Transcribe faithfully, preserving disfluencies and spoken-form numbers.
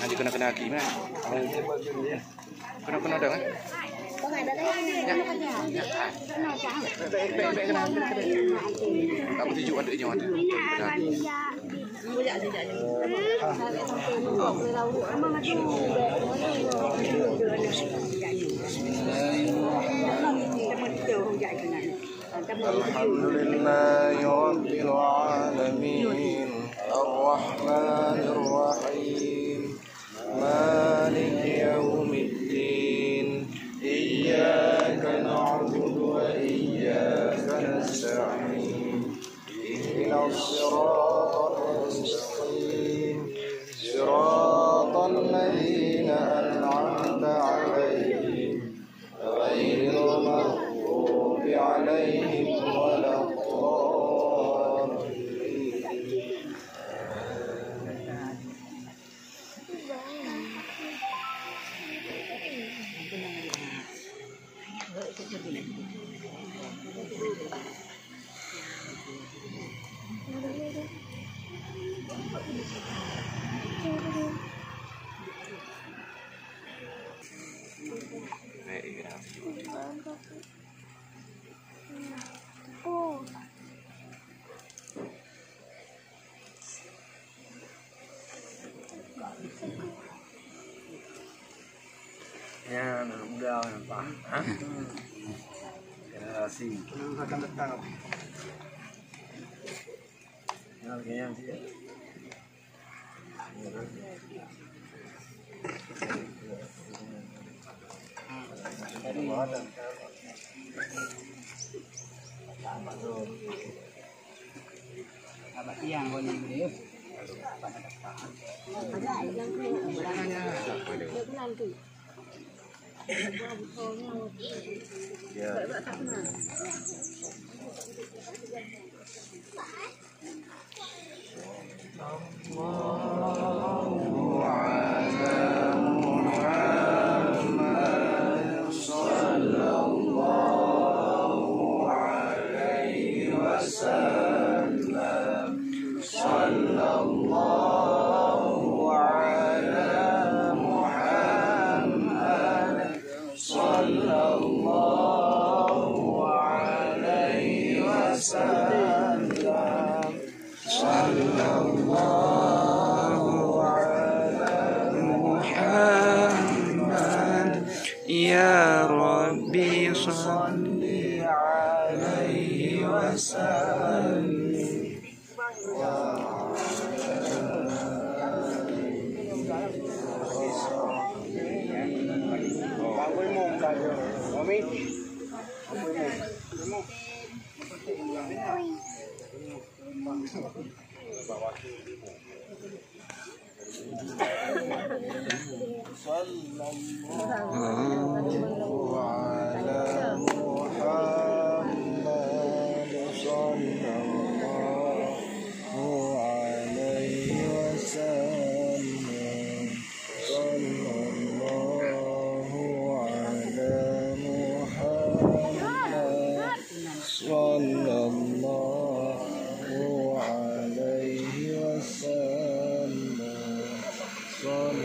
Hana keunoe-keunoe aki mah. Keunoe-keunoe dong, eh? Nyak, nyak. Bèk, bèk, bèk keunoe. Tak beutujok ateueh nyoe. الحمد لله رب العالمين. الرحمن الرحيم. مالك يوم الدين. إياك نعبد وإياك نستعين. اهدنا الصراط المستقيم. صراط الذين أنعمت عليهم. غير المغضوب عليهم ولا الضالين. Ya, anak muda nampak. Ha? Generasi. Ya, kayaknya sih. يا رب صل عليه وسلم. Sallallahu ala Muhammad, sallallahu alaihi wasallam, sallallahu ala Muhammad, sallallahu alaihi wasallam, sallallahu